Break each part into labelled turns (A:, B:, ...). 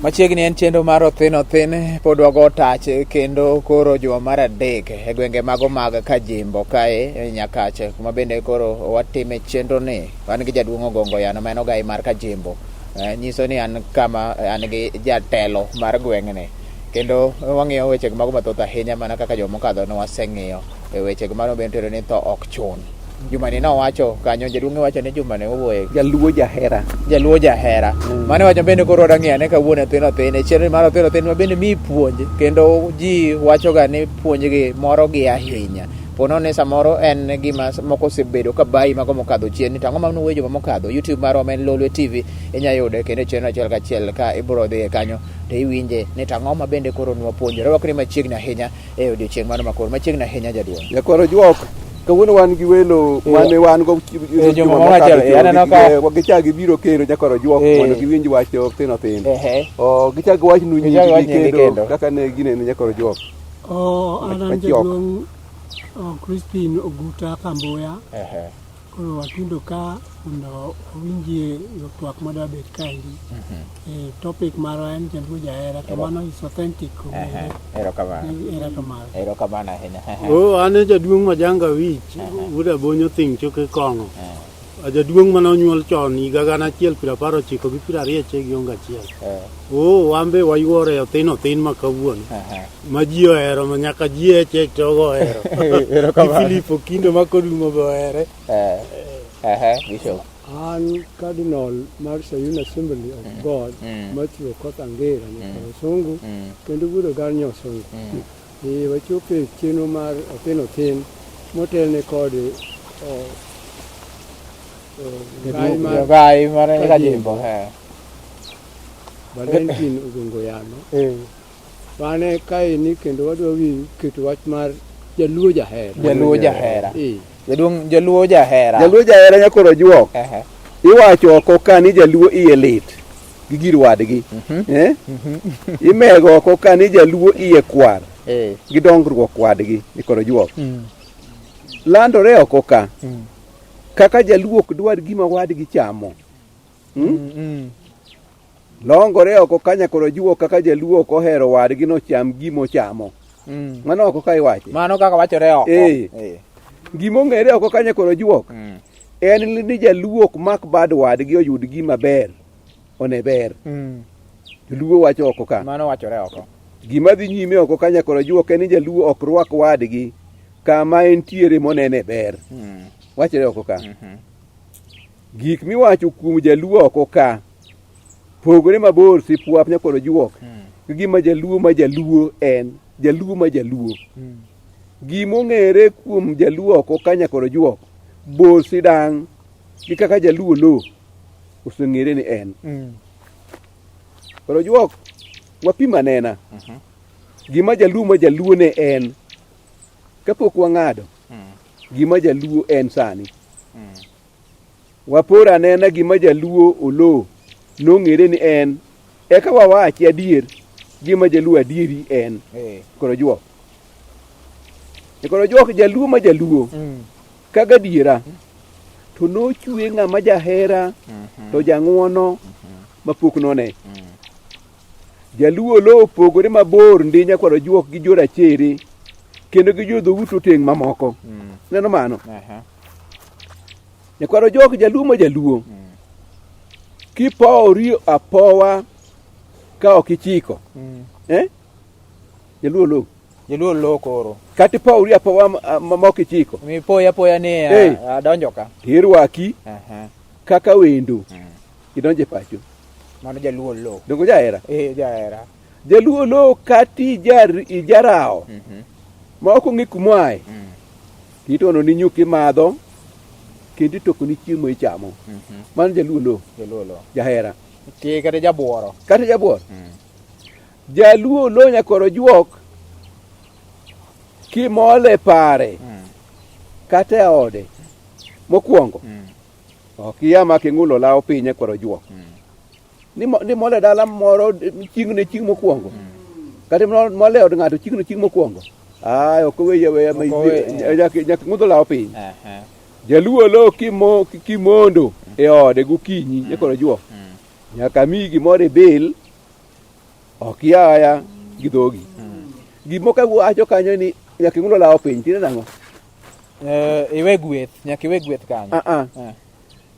A: Machiegni en chenro mar Othin Othin pod wago tach kendo koro juma mar adek e gwenge mago mag Kajimbo kae e Nyakach kuma bende koro watime chenro ni wan gi jaduong' Ogongo Yano ma en ogai mar Kajimbo. Nyiso ni an kama an gi jatelo mar gweng'ni kendo wang'iyo weche mago mathoth ahinya mana kaka joma mokadho ne waseng'iyo e weche mano bende ni tho ok chun. Jumani nowacho kanyo jaduong' wacho ni jumani owuoye
B: Jaluo jahera.
A: Jaluo jahera. Mano wacho bende koro wadwa ane kawuono othin othin e chenro mar othin othin ma bende miyi puonj kendo ji wachoga ni puonjgi morogi ahinya. Po nono ni samoro en gima moko osebedo ka bayi mago mokadho chien ni to ang'o ma nuwuoyo juma mokadho. YouTube marwa ma en Lolwe TV inya yude kendo e chenro achiel kachiel ka ibiro dhiye kanyo to iwinje ni to ang'o ma bende koro nwapuonjore. Rwakri machiegni ahinya e odiochieng' mano makoro machiegni ahinya jaduong'.
B: Nyakwar Ojuok, kawuono wan gi welo mane wan go
A: juma mokadho aneno ka
B: gichak gibiro kendo Nyakwar Ojuok mondo giwinj wach Othin Othin. Gichak giwachnu nyinggi kendo kaka ne gineno Nyakwar Ojuok.
C: Oh, an an jaduong' Crispin Oguta Kambuya. Koro watundo ka mondo wawinjie twak madwa bet kaendi. Topic marwa en Jaluo Jahera to mano is authentic.
A: Erokamano.
C: Erokamano.
A: Erokamano ahinya.
D: Oh, an e jaduong' Majanga Wich, wuod Abonyo Thing' Choke Kong'o. Jaduong' mane onyuol chon higa 1099 gi 29. Oh, wan be wayuoro e Othin Othin ma kawuono. Ma ji ohero ma nyaka ji e chek to ohero.
A: Erokamano.
D: Philip Okindo ma kodumo be ohere.
A: Bishop.
C: An Cardinal mar Sayun Assembly of God, Matthew Okoth Angera, Nyakwar Osungu, kendo wuod Ogar Nyosungu. Wachopo e chenro mar Othin Othin motelne kod
A: Gai mar Kajimbo.
C: Valentine Ogongo Yano. Wan kaeni kendo wadwa wi keto wach mar Jaluo Jahera.
A: Jaluo Jahera. Jaduong' Jaluo Jahera.
B: Jaluo Jahera Nyakwar Ojuok. Iwacho oko ka ni Jaluo iye lit gi gir wadgi. Imego oko ka ni Jaluo iye kwar gi dongruok wadgi Nyakwar Ojuok. Landore oko ka kaka Jaluo ok dwar gima wadgi chamo. Longore oko ka Nyakwar Ojuok kaka Jaluo ok ohero wadgi nocham gima ochamo. Mano oko ka iwache.
A: Mano kaka wachore oko.
B: Gima ong'ere oko ka Nyakwar Ojuok en ni Jaluo ok mak bad wadgi oyud gima ber one ber. Jaluo wacho oko ka.
A: Mano wachore oko.
B: Gima dhi nyime oko ka Nyakwar Ojuok en ni Jaluo ok rwak wadgi kama entiere monene ber. Wachore oko ka. Gik miwacho kuom Jaluo oko ka pogore mabor sipwap Nyakwar Ojuok gi gima Jaluo ma Jaluo en. Jaluo ma Jaluo. Gima ong'ere kuom Jaluo oko ka Nyakwar Ojuok bor sidang' gi kaka Jaluo lo oseng'ere ni en. Nyakwar Ojuok wapim anena gima Jaluo ma Jaluo ne en kapok wang'ado gima Jaluo en sani. Wapor anena gima Jaluo Oloo nong'ere ni en, eka wawachi adier gima Jaluo adieri en. Nyakwar Ojuok. Nyakwar Ojuok Jaluo ma Jaluo ka gadiera to nochwe ng'ama jahera to jang'uono mapok none. Jaluo Oloo opogore mabor ndi Nyakwar Ojuok gi jorachere kendo gi jodhout oteng' mamoko. Neno mano? Nyakwar Ojuok Jaluo ma Jaluo kipowori apowa ka ok ichiko. Jaluo Oloo.
A: Jaluo Oloo koro.
B: Kata ipowori apowa ma ok ichiko.
A: Mipoyi apoya ni adonjo ka.
B: Irwaki kaka wendo. Idonjo e pacho.
A: Mano Jaluo Oloo.
B: Dongo jahera?
A: Jahera.
B: Jaluo Oloo kata ijarao ma ok ong'e kumoaye. Itono ni nyuka imadho kendo itoko ni chiemo ichamo. Mano Jaluo Oloo.
A: Jaluo Oloo.
B: Jahera.
A: Kata jabuoro.
B: Kata jabuoro. Jaluo Oloo Nyakwar Ojuok kimole pare kata e ode mokwongo ok iya ma king'ulo law piny Nyakwar Ojuok. Ni mole dala moro chieng' ne chieng' mokwongo. Kata mole od ng'ato chieng' ne chieng' mokwongo. Ay, ok oweyi aweya ma nyaka ng'udho law piny. Jaluo Oloo kimondo e ode gokinyi Nyakwar Ojuok. Nyaka miyi gimoro ibil. Ok iaya gi dhogi. Gimoko wacho kanyo ni nyaka ing'ul olawo piny, tiende nang'o?
A: Eh, iwe gweth, nyaka iwe gweth kanyo.
B: Ah, ah.
A: Eh.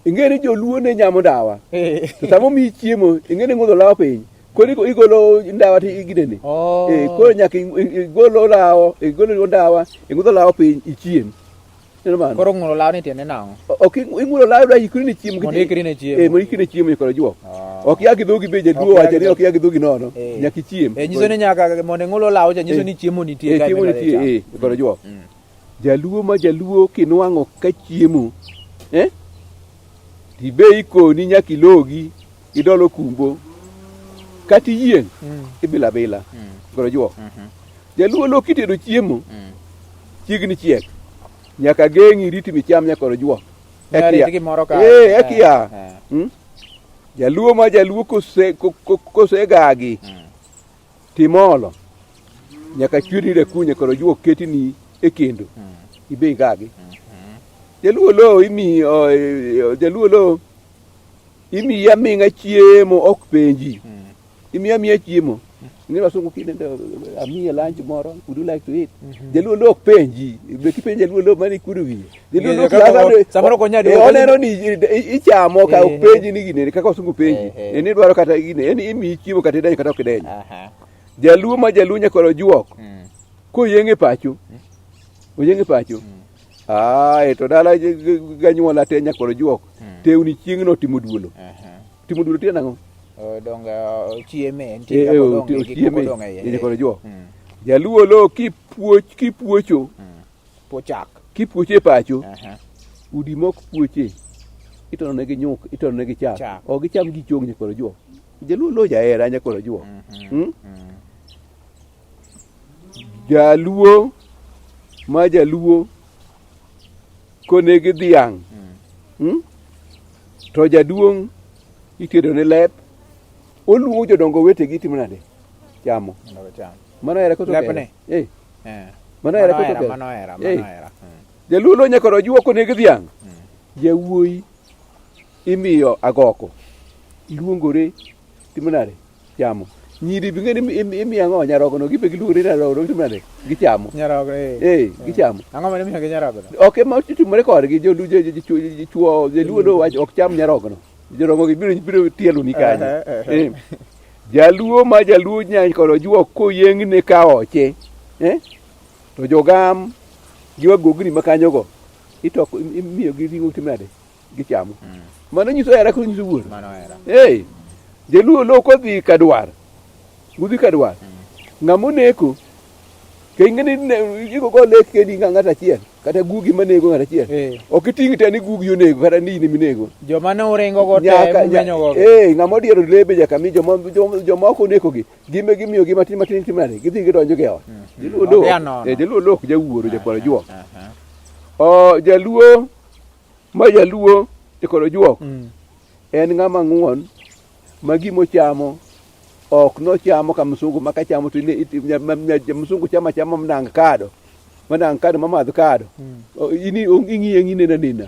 B: Ing'e ni joluo ne nyamo ndawa.
A: Eh.
B: To sama omiyi chiemo, ing'e ni ing'udho olawo piny. Koro igolo ndawa to iginene.
A: Oh.
B: Eh, koro nyaka igol olawo, igolo ndawa, ing'udho olawo piny, ichiem. Ineno mano?
A: Koro ng'ulo law ni tiende nang'o?
B: Ok ing'ulo olawo da ikri ne chiemo.
A: Mondo ikri ne chiemo.
B: Eh, mondo ikri ne chiemo nyaka juok.
A: Ah.
B: Ok ya gi dhogi be jaduo
A: Ok ya
B: wacho
A: gi
B: ni
A: dhogi.
B: ok ya gi dhogi nono.
A: Eh.
B: Nyaka ichiem.
A: Eh, nyiso ni nyaka mondo ing'ul olawo cha nyiso
B: Eh.
A: ni chiemo nitie
B: Eh,
A: kae
B: chiemo
A: midwa dhi
B: nitie
A: chamo.
B: eh, koro juok. Jaluo ma jaluo kinwang'o ka chiemo, eh? Tibe ikoni nyaka ilogi, idol okumbo, kata iyieng', ibilo abila, koro juok. Jaluo lo kitedo chiemo, chiegni chiek, nyaka geng'i rit micham nyaka koro juok.
A: Nyaka
B: Ekia.
A: rit gimoro ka.
B: Eh, ekia.
A: Eh, eh.
B: Hmm? Jaluo ma jaluo kose, kosegagi, timolo nyaka chwerni rakunye koro juok ketini e kendo ibe igagi jaluo lo imiyo jaluo lo imiyi aming'a chiemo ok penji imiyi amiya chiemo ing'e wasungu kinendo amiye lunch moro would you like to eat jaluo lo ok penji be kipenjo jaluo lo mani ikudo wiye jaluo lo
A: Kaka samoro ok onyal
B: Eh,
A: duoko.
B: oneno ni ichamo ka ok
A: Eh.
B: penji ni gine kaka wasungu penji
A: Eh, eh.
B: en idwaro kata gine en imiyi chiemo kata idenyo kata ok idenyo
A: Aha.
B: jaluo ma jaluo nyakoro juok koyeng'e pacho oyeng'e pacho ae to dala ganyuola te nyakoro juok tewni chieng'no timo duolo
A: Aha.
B: timo duolo tiende nang'o
A: Odong' ochieme, nitie
B: Eh,
A: kaka
B: eh,
A: odong' e gik moko
B: ochieme
A: odong' e iye.
B: e nyakoro juok
A: Mm.
B: jaluo lo kipuoch kipuocho
A: Puochak.
B: kipuocho e pacho
A: Aha.
B: udi mok puoche itono negi nyuk itono negi chak
A: Chak.
B: ok gicham gichong nyakoro juok jaluo lo jahera nyakoro juok Mm? Jaluo ma jaluo konegi dhiang' To jaduong' itedo ne lep oluongo jodongo wetegi timo nade chamo
A: Mondo gicham.
B: mano hera koso
A: Lepne?
B: kere? Eh,
A: Eh.
B: mano hera
A: Mano
B: koso
A: hera,
B: kere?
A: mano hera,
B: Eh.
A: mano hera.
B: Jaluo lo nyaka rojuo koneg dhiang' jawuoyi imiyo agoko luongore timo nade chamo nyiri be ing'e ni imiyo ang'o nyarogono gibe giluongore ni nyarogono gitimo nade gichamo
A: Nyarogo, eh.
B: eh gichamo
A: Ang'o mane imiyogi nyarogono?
B: ok ema timore kodgi jolu chuo jaluo lo wacho ok cham nyarogono jorongo gi biro biro tielo ni kanyo
A: Eh, eh, eh.
B: Eh. Jaluo ma jaluo nyany kod ojuok koyeng'ne ka oche eh? To jogam gi wagogni ma kanyogo itoko imiyo gi ring'o timo nade gichamo mano nyiso hera koso nyiso wuoro
A: Mano hera.
B: Hey, jaluo lo kodhi kadwar udhi kadwar ng'ama oneko ke ing'e ni igo lek kedi ng'ato achiel kata guogi manego ng'ato achiel
A: Eh.
B: ok iting' te ni guogi onego kata ni in eminego
A: Joma ne uringo go te
B: Nyaka-
A: mumenyo go.
B: eh ng'ama odiero lebe nyaka mi joma joma ok oneko gi gimbe gimiyo gi matin matin timo nade gidhi gidonjo gi e ot jaluo lo
A: Odhi anono.
B: eh, jaluo lo ok jawuoro jakwaro juok
A: Aha.
B: o jaluo ma jaluo jakwaro juok
A: Mm.
B: en ng'ama ng'uon ma gimochamo ok nochamo ka msungu ma kachamo to msungu chamo achama manang kado manang kado mamadh kado O, in ing'iye ng'inena nena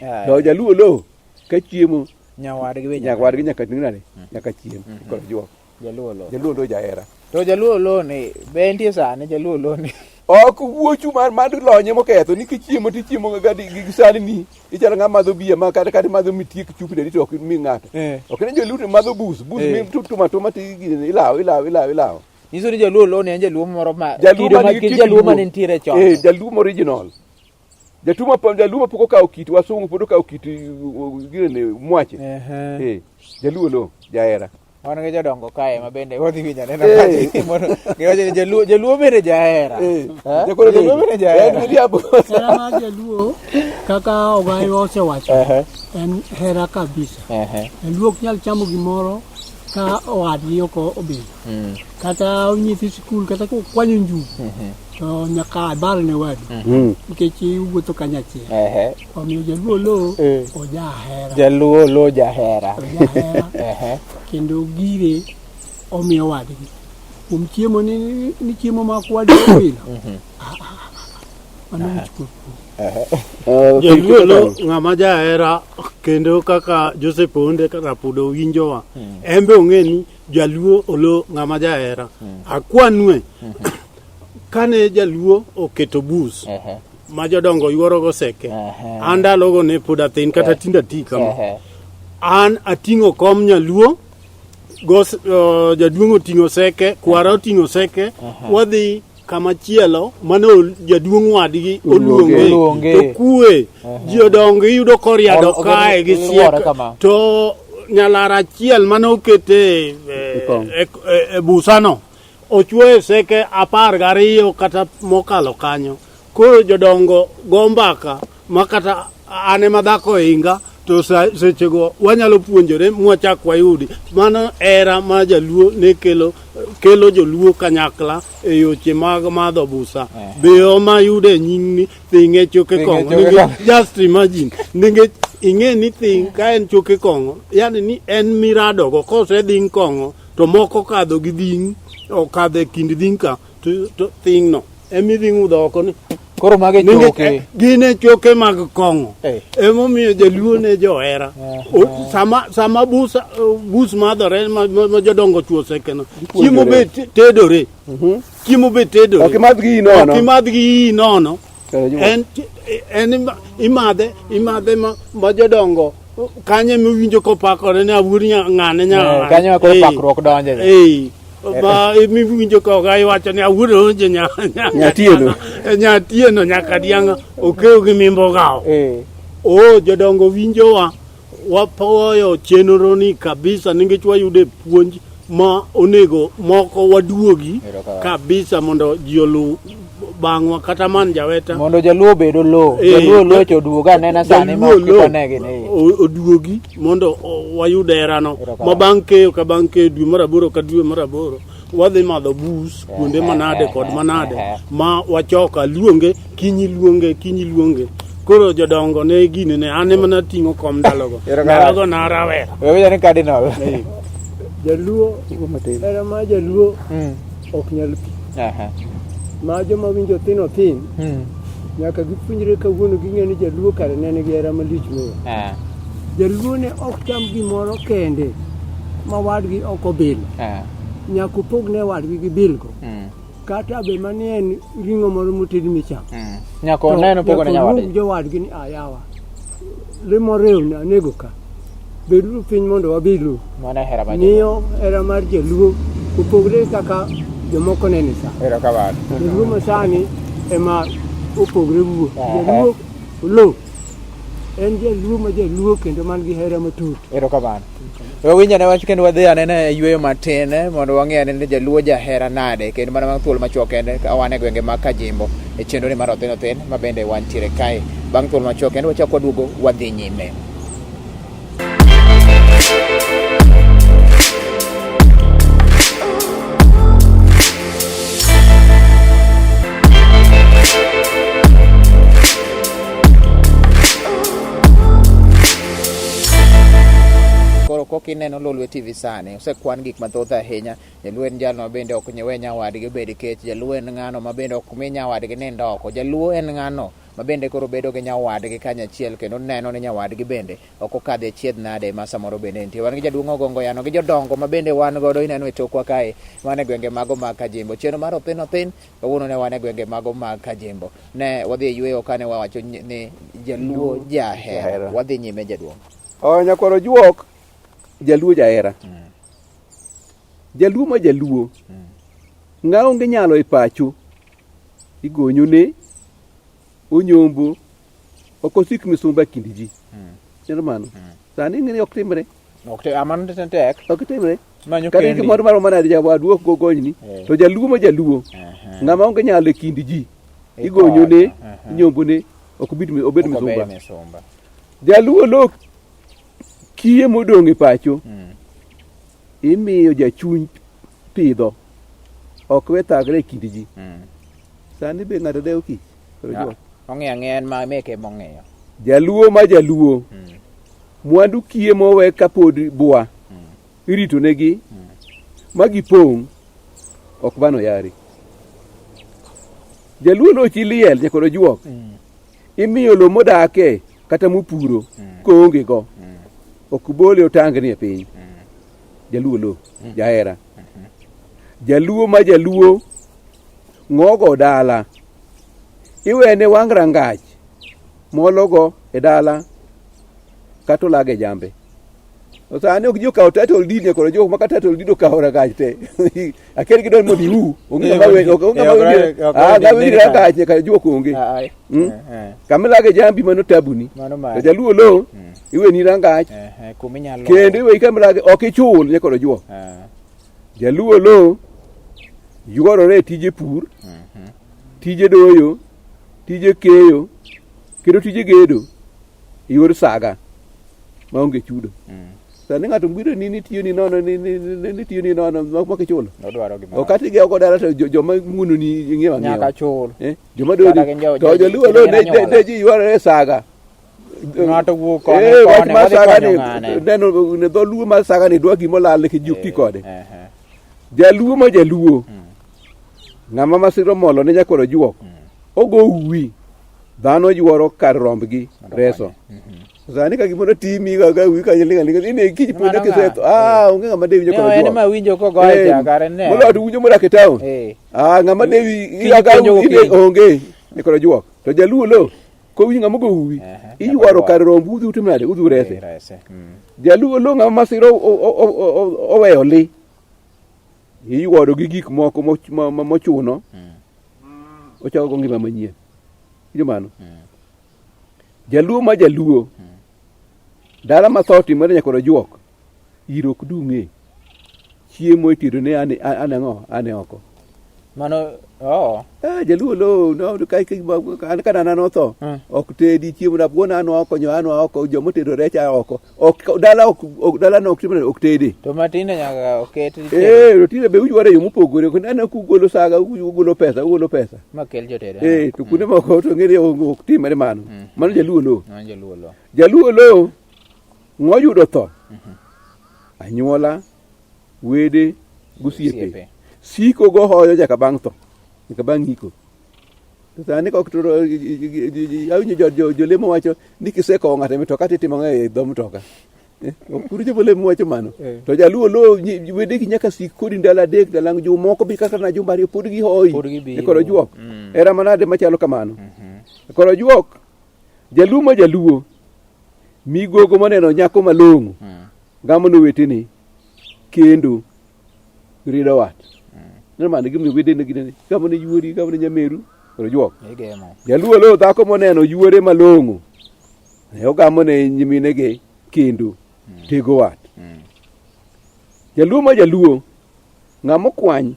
A: Ah,
B: to jaluo lo ka chiemo
A: Nyawadgi be
B: nyaka wadgi nyaka ting' nade nyaka chiem koro juok
A: Jaluo lo.
B: jaluo lo jahera
A: To jaluo lo ni be nitie sani jaluo lo ni.
B: ok wuochu mar mar lonye moketho ni kichiemo tichiemo ga gi sani ni ichalo ng'ama madho bia ma kata kata madho mitiek chupni adi to ok mi ng'ato
A: Eh.
B: ok ne joluo to madho bus bus
A: Eh.
B: mi tuma tuma ti gini ilawo ilawo ilawo ilawo
A: Nyiso ni jaluo lo ni en jaluo moro ma
B: Jaluo
A: kido
B: ma
A: ma
B: nigi
A: kit
B: kit
A: jaluo
B: luo.
A: mane nitiere chon.
B: Eh, jaluo ma original jatuo ma jaluo ma pok okawo kit wasungu pod okawo kit gine mwache
A: Ehe.
B: eh jaluo lo jahera
A: Wan gi jodongo kae ma bende wadhi winjo anena
B: Eh.
A: pachgi mondo giwacho ni jaluo jaluo bende jahera.
B: Eh,
A: Eh?
B: jakoro
A: Jaluo bende jahera.
B: En miriambo.
C: Hera mar jaluo kaka ogayo osewacho
A: Ehe.
C: en hera kabisa.
A: Ehe.
C: Jaluo ok nyal chamo gimoro ka owadgi ok obedo.
A: Mm.
C: Kata nyithi sikul kata kokwanyo njugu to nyaka abar ne wadu nikech iwuotho kanyachiel.
A: Ehe.
C: Omiyo jaluo lo
A: Eh.
C: ojahera.
A: Jaluo lo jahera.
C: Ojahera
A: Ehe.
C: kendo gire omiyo wadgi. Kuom chiemo ni, ni chiemo ma ok wadgi owilo. Mano wich kuot.
D: Jaluo lo ng'ama jahera Kendo kaka Joseph Onde Rapudo winjowa, en be ong'e ni jaluo olo ng'ama jahera. Akwanue kane jaluo oketo bus ma jodongo yuorogo seke, an ndalogo ne pod athin kata tinde ati kama. An ating'o kom nyaluo gos, jaduong' oting'o seke, kwara oting'o seke, wadhi kama chielo mane jaduong' wadgi
B: Oluonge.
D: oluonge
A: Oluonge.
D: to kue ji odongo iyudo koriado kae gi
A: Luore
D: siek
A: kama.
D: to nyalara achiel mane okete
B: E kong.
D: e busano ochwoye seke 12 kata mokalo kanyo. Koro jodongo go mbaka ma kata an ema dhako ohinga to sechego wanyalo puonjore mwachak wayudi. Mano hera ma jaluo ne kelo, kelo joluo kanyakla e yoche mag madho busa. Be oma yude nying ni thing' e choke
A: Thing' e
D: kong'o.
A: choke
D: Nikech
A: kong'o.
D: just imagine, nikech ing'e ni thing' ka en choke kong'o, yani ni en miradogo kosedhing' kong'o to moko okadho gi dhing', okadho e kind dhing' ka to thing' no ema idhi ng'udho oko ni
A: Koro mage
D: Nikech,
A: choke.
D: gin e choke mag kong'o. Emomiyo jaluo ne johera. Sama bus madhore ma jodongo chuo sekeno, chiemo be tedore. Chiemo be tedore.
B: Ok imadh gi iyi nono.
D: Ok imadh gi iyi nono.
B: Kare juo.
D: En imadhe ma jodongo kanyo ema iwinjo kopakore ni awuor ng'ane nya.
A: Kanyo ema koro pakruok donje.
D: Ma miwinjo ka ogai wacho ni awuor onje
B: Nyatieno.
D: Nyatieno nyaka dianga okew gi mimbo gawo. O jodongo winjowa, wapoyo chenro ni kabisa nikech wayude puonj ma onego moko waduogi kabisa mondo ji oluw bang'wa kata man jaweta.
A: Mondo jaluo obed olo. Jaluo olocho oduog anena sani ma
D: Jaluo olo.
A: kikonegi ni.
D: Oduogi mondo wayud herano. Ma bang' keyo ka bang' keyo dwe mar aboro ka dwe mar aboro wadhi madho bus kuonde manade kod manade ma wachoko aluonge kinyi luonge kinyi luonge. Koro jodongo ne gini ne an ema nating'o kom ndalogo. Ndalogo na rawera.
A: Wewe ni cardinal.
C: Jaluo hera ma jaluo ok nyal pi. Ma joma winjo thin othin nyaka gipuonjre kawuono ging'e ni jaluo kare ne nigi hera malich miyo. Jaluo ne ok cham gimoro kende ma wadgi ok obilo. Nyaka opog ne wadgi gi bilgo. Kata be mani en ring'o moro motedi michamo.
A: Nyaka oneno pogo ne
C: Nyaka
A: nyawadgi.
C: oluong jowadgi ni ayawa. Le morew anego ka. Beduru piny mondo wabilu.
A: Mano e hera mar jaluo.
C: Miyo hera mar jaluo opogre kaka jomoko nene sa.
A: Erokamano.
C: Jaluo masani ema opogre wuo. Jaluo olo. En jaluo ma jaluo kendo man gi hera matut.
A: Erokamano. Wawinj ane wach kendo wadhi anene e yueyo matin mondo wang'e ane ni jaluo jahera nade kendo mana bang' thuolo machuok kende ka wan e gwenge mag Kajimbo e chenro ni mar Othin Othin ma bende wantiere kae. Bang' thuolo machuok kendo wachak waduogo wadhi nyime. Koro kok ineno Lolwe TV sani, osekwan gik mathoth ahinya. Jaluo en jalno ma bende ok we nyawadgi obed kech. Jaluo en ng'ano ma bende ok mi nyawadgi nind oko. Jaluo en ng'ano ma bende koro bedo gi nyawadgi kanyachiel kendo neno ni nyawadgi bende ok okadho e chiedh nade ma samoro bende nitie. Wan gi jaduong' Ogongo Yano gi jodongo ma bende wan godo ineno e tokwa kae, wan e gwenge mago mag Kajimbo. Chenro mar Othin Othin kawuono ne wan e gwenge mago mag Kajimbo. Ne wadhi e yueyo kane wawacho ni jaluo jahera. Wadhi nyime jaduong'.
B: Nyakwar Ojuok, jaluo jahera. Jaluo ma jaluo. Ng'a onge nyalo e pacho, igonyone, onyombo, ok osik misumba e kind ji. Ineno mano? Sani ing'e ni ok timre.
A: Ok mano tek.
B: Ok timre.
A: Manyo
B: Kata
A: kendi.
B: gimoro maromo nade jawadu ok gogonyni. To jaluo ma jaluo, ng'ama onge nyalo e kind ji, igonyone, inyombone, ok obed
A: Ok obed
B: misumba.
A: misumba.
B: Jaluo lok kiye modong' e pacho, imiyo jachuny pidho, ok we thagre e kind ji. Sani be ng'ato dewo kich. Koro juok.
A: Ong'iyo ang'iya en ma meke mong'iyo.
B: Jaluo ma jaluo, mwandu kiye mowe kapod bwa, irito negi, ma gipong', ok bano yari. Jaluo lochi liel nyaka ojuok. Imiyo lo modake kata mopuro koonge go ok bole otangni e piny. Jaluo lo, jahera. Jaluo ma jaluo ng'ogo dala. Iwene wang' rangach mologo e dala kata olage jambe. To sani ok ji okawo title deed nyaka jok ma ka title deed okawo rangach te. Akel gi don mondo iu. Onge ng'ama we onge ng'ama we. Ah, ng'ama we rangach nyaka juok onge. Kama ilage jambi mano tabuni. To jaluo lo iweni rangach. Kendo iweyi kama ilage ok ichul nyaka juok. Jaluo lo yuorore e tije pur, tije doyo, tije keyo, kendo tije gedo e yor saga maonge chudo. Sani ng'ato biro ni nitiyo ni nono ni ni ni nitiyo ni nono mak ichulo.
A: Odwaro gimoro.
B: Ok ati gi dala to joma nguno ni ng'iewo ang'iewa.
A: Nyaka chul.
B: Eh, joma doyo
A: Kata gin
B: to joluo lo ne ji yuorore e saga.
A: Ng'ato wuok koni
B: Eh, wach
A: koni,
B: mar
A: wadhi
B: saga
A: konyo
B: ni
A: ng'ane.
B: neno ne dholuo mar saga ni dwa gimolal nikech ji ok ti kode.
A: Eh, eh.
B: Jaluo ma jaluo ng'ama masira omolo ne nyakwar ojuok ogo uwi dhano yuoro kar rombgi reso. Sani ka gimoro timi ga ga uwi kanyo linga linga ine kich
A: Mano
B: puonjo
A: ng'a?
B: kisetho ah onge ng'ama dewi
A: Ne
B: nyakwar
A: en
B: ojuok.
A: ma winjo kogoye cha kare ne.
B: Moloyo to winjo modak e town.
A: Eh.
B: Ah ng'ama dewi
A: Kiny
B: ga ga
A: puonjo
B: uwi ine
A: gokinyi.
B: onge nyakwar ojuok. To jaluo lo kowinjo ng'ama ogo uwi
A: Ehe,
B: iyuoro
A: nyaka
B: kar romb udhi utimo nade udhi urese.
A: Eh, rese.
B: Jaluo lo ng'ama masira oweyo li iyuoro gi gik moko mochuno ochako go ngima manyien. Winjo mano? Jaluo ma jaluo dala ma tho otimore nyaka ojuok iro ok dung'e chiemo itedo ne ane ane ang'o ane oko.
A: Mano oh.
B: Ah, jaluo lo no ka ka an ka nana notho ok tedi chiemo na wuon an oko nyo an oko joma otedo rech a oko ok dala ok ok- dala no ok timre ok tedi.
A: To matinde nyaka oket
B: Eh, to tinde be uyware e yo mopogore ok aneno kugolo saga ugolo pesa ugolo pesa.
A: makel jotedo.
B: Eh, to kuonde moko to ng'ere ok timre mano. Mano jaluo lo.
A: Mano jaluo lo.
B: Jaluo lo ng'oyudo tho. Anyuola, wede, gosiepe.
A: Osiepe.
B: Siko go hoyo nyaka bang' tho. Nyaka bang' iko. To sani kok to awinjo jolemo wacho ni kisekowo ng'ato e mtoka titimo ang'o e dho mtoka. Eh, ok kuru jolemo wacho mano.
A: Eh.
B: To jaluo lo wedegi nyaka sik kodi ndalo adek ndalo ang'wen juma moko bi kaka na jumba ariyo pod gihoyi.
A: Pod gibiro.
B: E kor ojuok. Hera manade machalo kamano. E kor ojuok jaluo ma jaluo migogo moneno nyako malong'o gamo ne owetene kendo rido wat. Neno mano gimiyo wedene ginene gamo ne yuori gamo ne nyameru kor ojuok.
A: Igemo.
B: Jaluo lo dhako moneno yuore malong'o ne ogamo ne nyiminegi kendo tego wat. Jaluo ma jaluo ng'ama okwany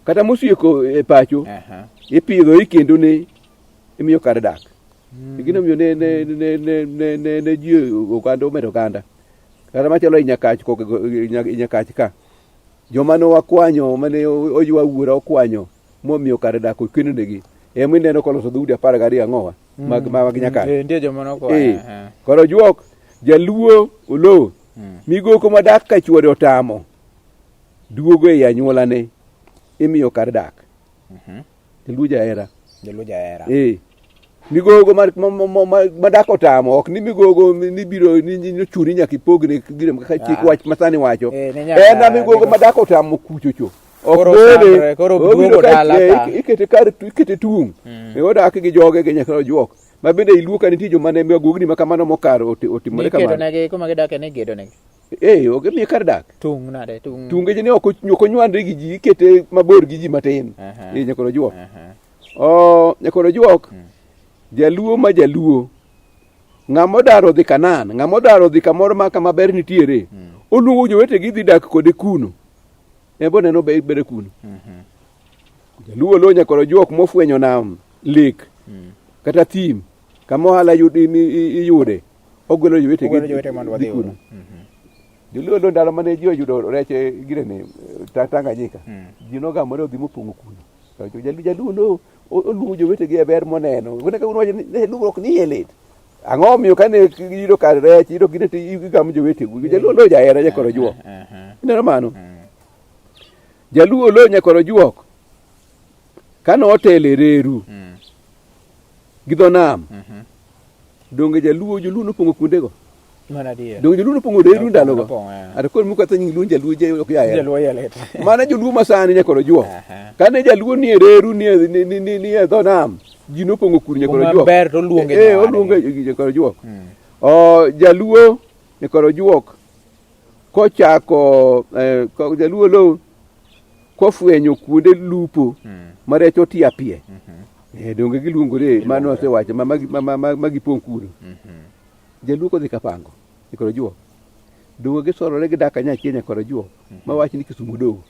B: kata mosieko e pacho
A: Aha.
B: ipidho ikendo ne imiyo kar dak. Gino miyo ne ne ne ne ne ne ne ji oganda omedo oganda. Kata machalo i Nyakach kok i Nyakach ka. Joma ne wakwanyo mane oywa wuora okwanyo momiyo kar dak okendo negi. Ema ineno koloso dhoudi 12 ang'owa mag mag Nyakach.
A: Eh, nitie joma nokwanyo.
B: Eh,
A: eh.
B: koro juok jaluo olo migoko madak ka chuore otamo duogo ei anyuolane imiyo kar dak. Jaluo jahera.
A: Jaluo jahera.
B: Eh. Migogo mar madak otamo ok ni migogo ni biro ni ni chuni nyaka ipogne gire kaka chik
A: Ah.
B: wach masani wacho.
A: Eh, ne nyaka-
B: En a migogo madak otamo kuchocho. Ok
A: Koro
B: gole.
A: sandre, koro
B: Obiro
A: duogo
B: ka-
A: dala
B: eh,
A: ka.
B: Ikete kar ikete tung'. Eh, odak gi joge gi nyaka ojuok. Ma bende iluo ka nitie joma ne magogni ma kamano mokaro otimore
A: Niketo
B: kamano.
A: negi kuma gidake ni igedo negi.
B: Eh, ok imiye kar dak.
A: Tung' nade tung'.
B: Tunge ni ok onywandre gi ji, ikete mabor gi ji matin.
A: Aha.
B: Eh, nyaka ojuok.
A: Aha.
B: Oh, nyakoro juok. Jaluo ma jaluo. Ng'ama odar odhi Kanaan, ng'ama odar odhi kamoro ma kama ber nitiere. Oluongo jowetegi dhi dak kode kuno. En bo neno ber ber kuno. Jaluo lo nyakoro juok mofwenyo nam, lek, kata thim, kama ohala iyude. Ogwelo jowetegi
A: Ogwelo jowetegi mondo
B: dhi
A: wadhi
B: kuno.
A: uru.
B: Joluo lo ndalo mane ji oyudo rech e girene Tanganyika. Ji nogamore odhi mopong'o kuno. To Jaluo no oluongo jowetegi e ber moneno. Kone ka un wacho ni ne luwruok ni iye lit. Ang'o omiyo kane iyudo kar rech iyudo gine to igamo jowetegu. Jaluo lo jahera nyakoro juok.
A: Aha.
B: Ineno mano? Jaluo lo nyakoro juok. Kane otelo e reru gi dho nam. Donge jaluo joluo nopong'o kuondego?
A: Mano adier.
B: Donge joluo nopong'o reru ndalogo?
A: Nopong'o, eh.
B: Ata koro mukatho nying luo ni jaluo je ok jahera.
A: Jaluo iye lit.
B: Mana joluo masani nyakoro juok.
A: Aha.
B: Kane jaluo nie reru nie ni, ni, ni, nie dho nam, ji nopong'o kur nyakoro
A: Kuma
B: juok.
A: ber to oluonge
B: Eh,
A: nyawadgi.
B: oluonge nyakoro juok. O jaluo nyakoro juok kochako eh, ko, jaluo lo kofwenyo kuonde lupo ma rech otiapie. Eh, donge giluongore mano asewacho ma, ma, ma, ma, ma gipong' kuno. Jaluo kodhi kapango nyakoro juok. Donge gisorore gidak kanyachiel nyakoro juok ma wach ni Kisumu dogo.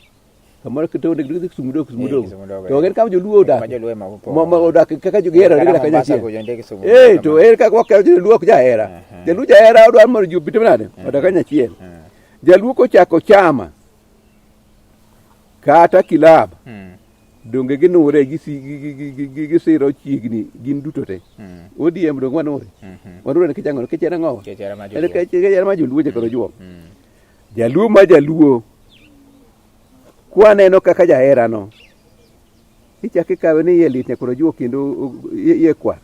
B: Kamoro kito onde gidhi Kisumu dogo Kisumu
A: Eh,
B: dogo.
A: Kisumu dogo,
B: To
A: eh.
B: gin kama joluo odak.
A: Kama joluo ema opong'o.
B: Ma ma odak kaka jogihero
A: Kata
B: gidak
A: Mombasa
B: kanyachiel.
A: kucho nitie Kisumu
B: Eh,
A: dogo
B: to
A: kama.
B: ere kaka wakelo jaluo ok jahera. Jaluo jahera odwaro mondo ji obed nade? Odak kanyachiel. Jaluo kochako chama kata kilab donge ginure gisiro chiegni gin duto te. ODM donge wanure. Wanure nikech ang'o? Nikech en ang'owa?
A: Nikech hera mar
B: En
A: joluo.
B: nikech hera mar joluo jakoro juok. Jaluo ma jaluo kwaneno kaka jaherano ichako ikawe ni iye lit nyakoro juok kendo iye kwar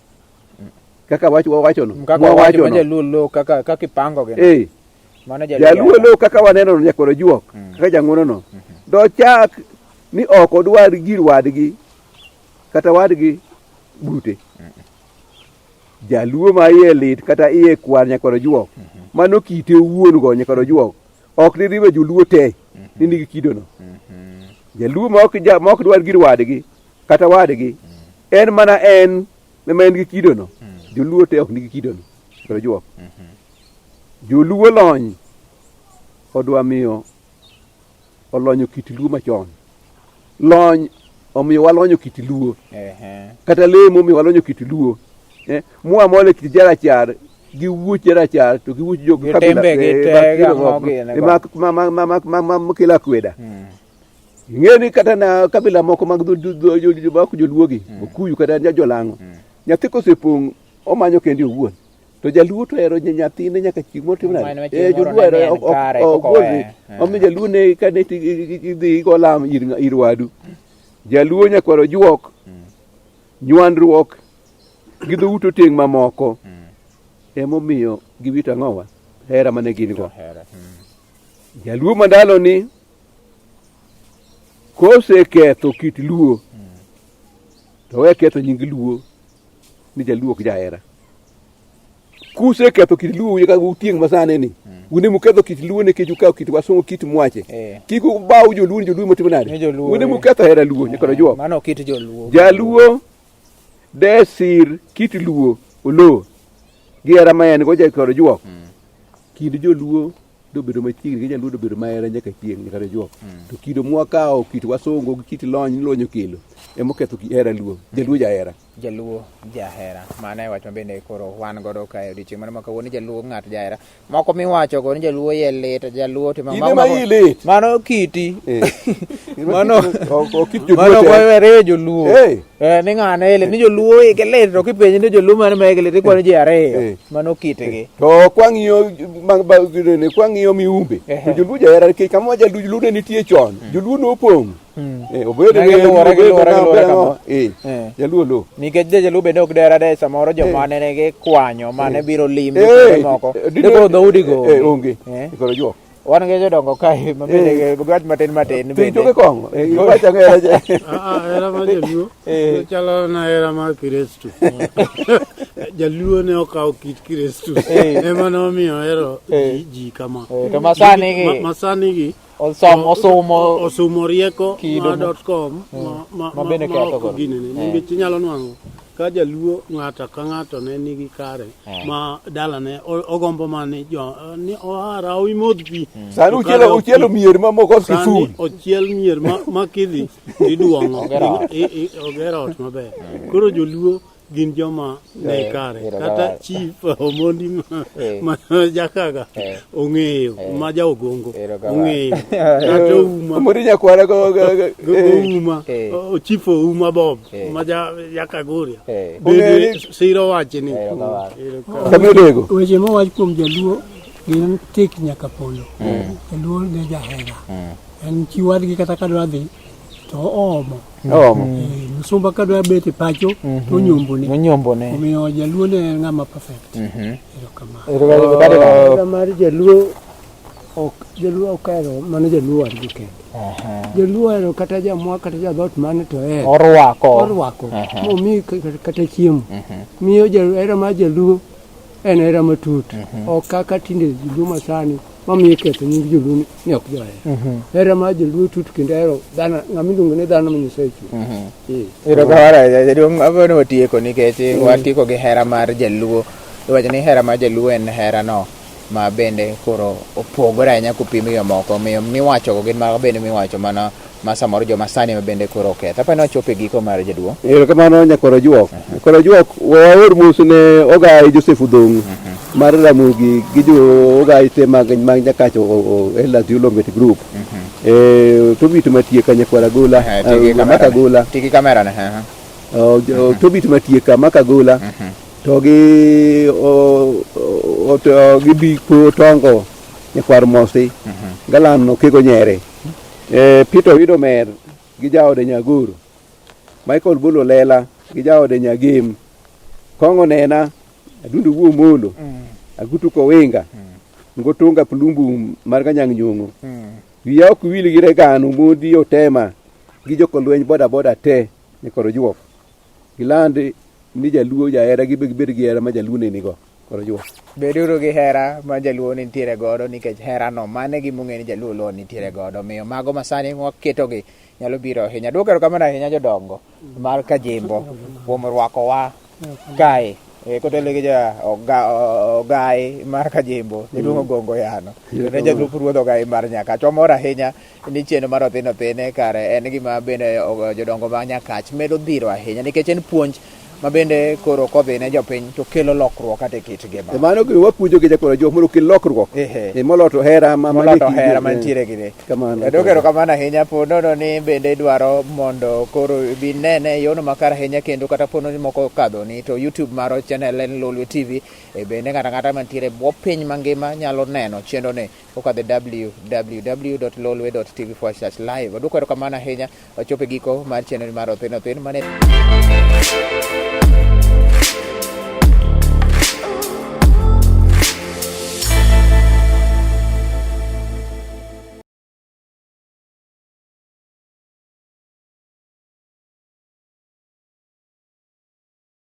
B: kaka wach wawachono
A: Kaka wacho ma
B: mwawachono
A: jaluo lo kaka kaka ipango gi.
B: Eh,
A: Mano jaluo.
B: jaluo lo kaka waneno no nyakoro juok kaka jang'uono no dochak ni ok odwar gir wadgi kata wadgi bute jaluo ma iye lit kata iye kwar nyakoro juok mano kite owuon go nyakoro juok ok diriwe joluo te ni nigi kidono jaluo ma ok ja, ma ok dwar gir wadgi kata wadgi en mana en ema en gi kidono joluo te ok nigi kidono nyakoro juok joluo lony odwa miyo olonyo kit luo machon lony omiyo walonyo kit luo
A: Ehe.
B: kata lemo omiyo walonyo kit luo eh, mwamole kit jarachar gi wuoch jarachar to gi wuoch jo
A: Gi timbe gi te,
B: eh,
A: gi ang'o gini go.
B: ma makelo akweda ing'e ni kata na kabila moko mag ok joluogi okuyu kata jolang'o nyathi kosepong' omanyo kende owuon to jaluo to hero nyathine nyaka chieng' moro timo
A: Mano
B: nade
A: ma chieng'
B: Eh,
A: moro
B: joluo
A: ne
B: hero
A: en
B: ok- ok-
A: kare,
B: ok
A: koko
B: gol-
A: weye. Eh.
B: omiyo jaluo ne kane idhi igo lam ir ir wadu jaluo nyakwaro juok nywandruok gi dhout oteng' mamoko emomiyo giwito ang'owa hera mane gin go
A: Hera.
B: jaluo mandalo ni koseketho kit luo to we ketho nying luo ni jaluo ok jahera kuseketho kit luo kaka utieng' masani ni un ema uketho kit luo nikech ukawo kit wasungu kit mwache
A: Eh.
B: kik ubaw joluo ni joluo motimo nade
A: Ni joluo,
B: un ema
A: eh.
B: uketho hera luo nyakoro juok
A: Mano kit joluo.
B: jaluo de sir kit luo oloo gi hera ma en go jakoro juok kind joluo dobedo machiegni gi jaluo dobedo mahera nyaka chieng' nyaka ne juok to kido mwakawo kit wasungu gi kit lony lony okelo emoketho hera luo jaluo jahera
A: Jaluo jahera. Mano e wach ma bende koro wan godo kae odiochieng' mana ma kawuono jaluo ng'at jahera. Moko miwacho go ni jaluo iye lit, jaluo timo
B: In ema iyi lit.
A: Mano kiti.
B: Eh.
A: Mano
B: Ok- ok kit joluo
A: Mano
B: te.
A: were joluo.
B: Eh.
A: Eh, ni ng'ane ile ni joluo igi lit to kipenji ni joluo mane ma igi lit ikwano ji ariyo.
B: Eh.
A: Mano kitgi.
B: to kwang'iyo kwang'iyo miumbe
A: Ehe.
B: to joluo jahera nikech kama jaluo ne nitie chon joluo nopong' Eh, obedo
A: Ne
B: ni-
A: giluwore,
B: obedo
A: giluwore,
B: na-
A: giluwore
B: obedo
A: kama.
B: na- eh,
A: Eh.
B: jaluo lo
A: Nikech jaluo bende ok dera de samoro joma ne gikwanyo mane biro limbe
B: Eh,
A: kuonde moko.
B: eh,
A: De koro dhoudi go.
B: eh, onge
A: Eh.
B: koro juok
A: Wan gi jodongo kae ma bende giwach matin matin
B: Ting'
A: bende.
B: toke kong'o Eh, iwacho ang'o hera
D: Ah, ah, hera mar jaluo
A: Eh.
D: chalo na hera mar Kristo. Jaluo ne okawo kit Kristo
A: Eh.
D: ema ne omiyo ohero
A: Eh.
D: ji, ji kama.
A: Eh, to masani gi
D: Masani gi
A: osom osumo
D: osumo rieko
A: Kido
D: ma
A: mo-
D: dot com
A: Ma bende
D: ma
A: ketho
D: ok
A: godo.
D: ginene
A: Eh.
D: nikech inyalo nwang'o ka jaluo ng'ato ka ng'ato ne nigi kare ma dalane ogombo mana ni jo ni ohara imodh pi
B: sani
D: To
B: uchielo
D: kare ok
B: uchielo
D: pi.
B: mier mamoko
D: Sani
B: kiful
D: ochiel mier ma kidhi iduong'o
A: Oger ot.
D: Oger ot maber koro joluo gin joma ne kare
A: ero
D: kata
A: kamano.
D: chief Omondi
A: Eh.
D: ma jakaga
A: Eh.
D: ong'eyo ma ja Ogongo
A: Ero kamano.
D: ong'eyo kata Ouma
B: Omondi nyakwara go
D: go Ouma
A: Eh.
D: Chief Ouma Bob
A: Eh.
D: ma ja Jakaguria
A: Eh.
D: bende
B: Ong'eyo
D: siro wachni
A: Ero kamano.
D: Ero kamano.
B: kamodego
C: Weche mowach kuom jaluo gin tik nyaka polo. Jaluo ne jahera. En chi wadgi kata ka dwa dhi to oomo.
B: Oromo.
C: Eh, Misumba ka dwa bet e pacho to onyombone.
A: Onyombone.
C: Omiyo jaluo ne en ng'ama perfect. Erokamano.
A: Erokamano.
E: Hera mar jaluo ok jaluo ok ohero mana jaluo wadgi kende. Jaluo ohero kata jamwa kata jadhot mane to ohero.
A: Orwako.
E: Orwako. Momiyi kata chiemo. Miyo hera mar jaluo en hera matut. Ok kaka tinde joluo masani mamiyo iketho nying joluo ni ok johera. Hera mar jaluo tut kendo hero dhano ng'ama iluongo ni dhano ma Nyasaye ochweyo. Eh.
A: Erokamano jaduong' abiro ni watieko nikech watieko gi hera mar jaluo. Iwacho ni hera mar jaluo en hera no ma bende koro opogore ahinya kopim gi mamoko. Omiyo miwachogo gin mago bende miwacho mana ma samoro joma sani ma bende koro oketho. Apani wachopo e giko mar jaduong'.
B: Erokamano nyakwar Ojuok. Nyakwar Ojuok, waor mos ne ogai Joseph Odhong mar Ramogi gi jo ogai te mag mag Nyakach Elders Development Group. Eh, Tobit Matieka nyakwar Agola,
A: Eh, ti gi
B: eh,
A: kamera
B: Maka
A: ne.
B: Agola.
A: Ti gi kamera ne. eh,
B: Oh, Tobit Matieka Maka Agola. To gi to gi Biko Tongo nyakwar Mosi. Galan Okego Nyere. Eh, Peter Owido Mer gi jaode Nyagoro. Michael Bolo Lela gi jaode Nyagem. Kong'o Nena, Adundo Wuo Molo, Agutu Kowinga, Ngotunga Plumbu mar Kanyang' Nyong'o. Wiya ok wil gi Regan Omondi Otema gi jokolweny boda boda te nyakor Ojuok. Giland ni jaluo jahera gibe gibed gi hera ma jaluo ne nigo kor Ojuok.
A: Beduru gi hera ma jaluo nitiere godo nikech herano mano e gima ong'e ni jaluo lo nitiere godo. Omiyo mago masani waketogi nyalo biro ahinya. Duoko erokamano ahinya jodongo mar Kajimbo kuom rwakowa kae. E, kotelo gi ja ogai mar Kajimbo iluongo Gongo Yano. Kendo jalup ruodh ogai mar Nyakach. Wamor ahinya ni chenro mar Othin Othine kare en gima bende jodongo ma Nyakach medo dhiro ahinya nikech en puonj ma bende koro kodhi ne jopiny to kelo lokruok kata e kit ngima.
B: E mano gima wapuonjo gi nyakwar Ojuok mondo okel lokruok.
A: Ehe.
B: E moloyo to hera ma
A: Moloyo to
B: manie
A: hera
B: kind-
A: mantiere gi ne.
B: Kamano.
A: Aduoko erokamano ahinya po nono ni bende idwaro mondo koro ibi nene e yono makare ahinya kendo kata po ni moko okadhoni to YouTube mar channel en Lolwe TV e bende ng'ato ang'ata mantiere e bwo piny mangima nyalo neno chenro ni kokadho e www.lolwe.tv/live. Aduoko erokamano ahinya wachopo e giko mar chenro mar Othin Othin mane